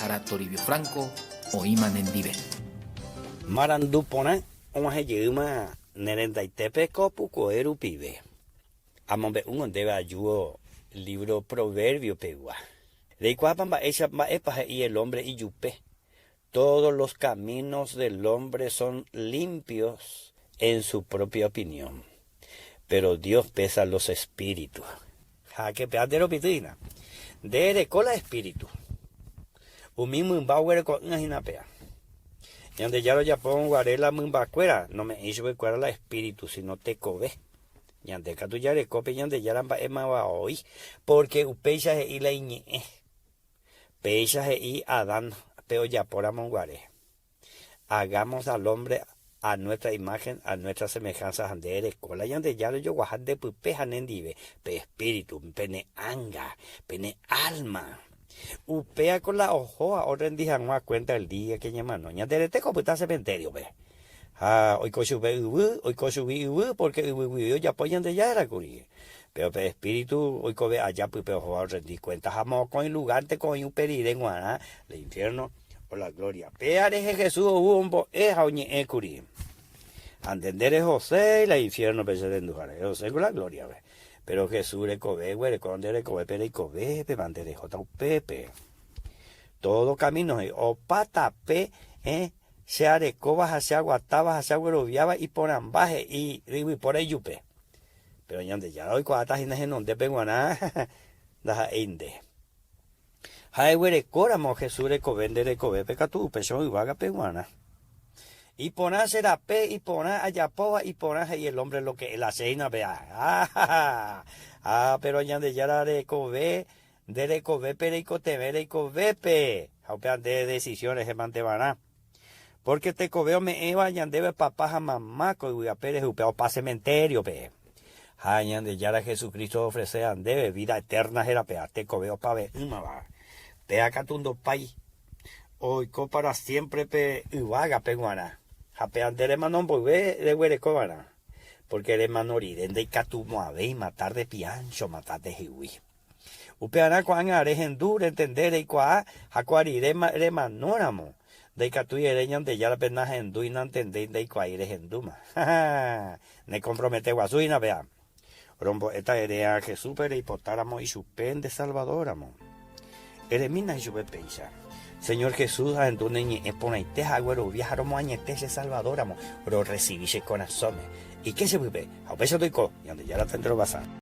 Sara Toribio Franco oĩma nendive. Marandu porã og̃uahẽ jeýma ne rendaitépe ko pukoe rupive. Amombe'úngo ndéve ajúvo lívro Proverbio pegua. Reikuaápa mba'éicha mba'épa he'i el hombre ijupe? Todos los caminos del hombre son limpios en su propia opinión, pero Dios pesa los espíritus. Háke péva nde ropity hína. Nde ereko la espíritu. Umi mymba oguereko'ỹva hína péva. Ñandejára ojapórõ guare la mymbakuéra, nome'ẽi chupekuéra la espíritu, sino tekove. Ñande katu jareko pe Ñandejára mba'émava oĩ, pórke upéicha he'i la iñe'ẽ. Péicha he'i Adán pe ojapóramo guare, Hagamos al hombre a nuestra imagen, a nuestra semejanza ha nde ereko la Ñandejára ojoguaha nde pype ha nendive, pe espíritu, pene ánga, pene alma. Upévako la ohóva orrendi hag̃ua cuenta el día que ñamano. Ñande retéko opyta cementerio-pe. Ha oiko chupe yvy, oiko chugui yvy, pórke yvy guive ojapo Ñandejára kuri. Péro pe espíritu oikove aja pype ohóva orrendi kuénta ha mokõi lugárnteko oĩ upe rire g̃uarã, el infiérno o la glória. Péa rehe Jesús ou ombo'e ha oñe'ẽ kuri. Ha nde nderehoséi la infiérnope che renduháre, rehoséngo la glóriape. Péro Jesús rekove guereko nde rekovépe reikovépe, nde rehóta upépe. Todo camino he'i, opa tape, eh, Che arekóva ha che aguatáva ha che agueroviáva iporãmba he'i yvypóra ijupe. Péro Ñandejára oikuaáta hína henondépe g̃uarã ndaha'éi nde. Ha eguerekóramo Jesús rekove nde rekovépe katu upéicha yvágape g̃uarã. Iporã che rape, iporã ajapóva, iporã he'i el hombre lo que él hace hína pe ah, ah, péro Ñandejára rekove Nde rekovépe reikotevẽ reikovépe, ha upéva nde decisión rehe mante va'erã. Pórke tekove ome'ẽva ñandéve papa ha mama ko yvy ape rehe upéva opa cementerio-pe. Ha Ñandejára Jesucristo oofreséva ndéve vida eterna héra péva, tekove opave'ỹmava. Péva katu ndopái, oiko para siempre pe yvágape g̃uarã, ha péva nde remano mboyve reguereko va'erã, pórke remano rire ndaikatumo'ãvéima tarde piáncho mata ndehegui. Upearã ko'ág̃a rehendu, rentende, reikuaa ha kua rire remanóramo, ndaikatúi ere Ñandejárape nahendúi, nantendéi, ndaikuaái rehendúma. Ha ne kompromete guasu hína péva. Rombo'éta eréa Jesúspe reipotáramo ichupe nde Salvadóramo. Eremína ichupe péicha, Señor Jesús, ahendu ne ñe'ẽ porãite ha aguerovia ha romoañete che Salvadóramo, rorresivi che korasõme. Ike che pype, ha upéicha toiko, Ñandejára tende rovasa.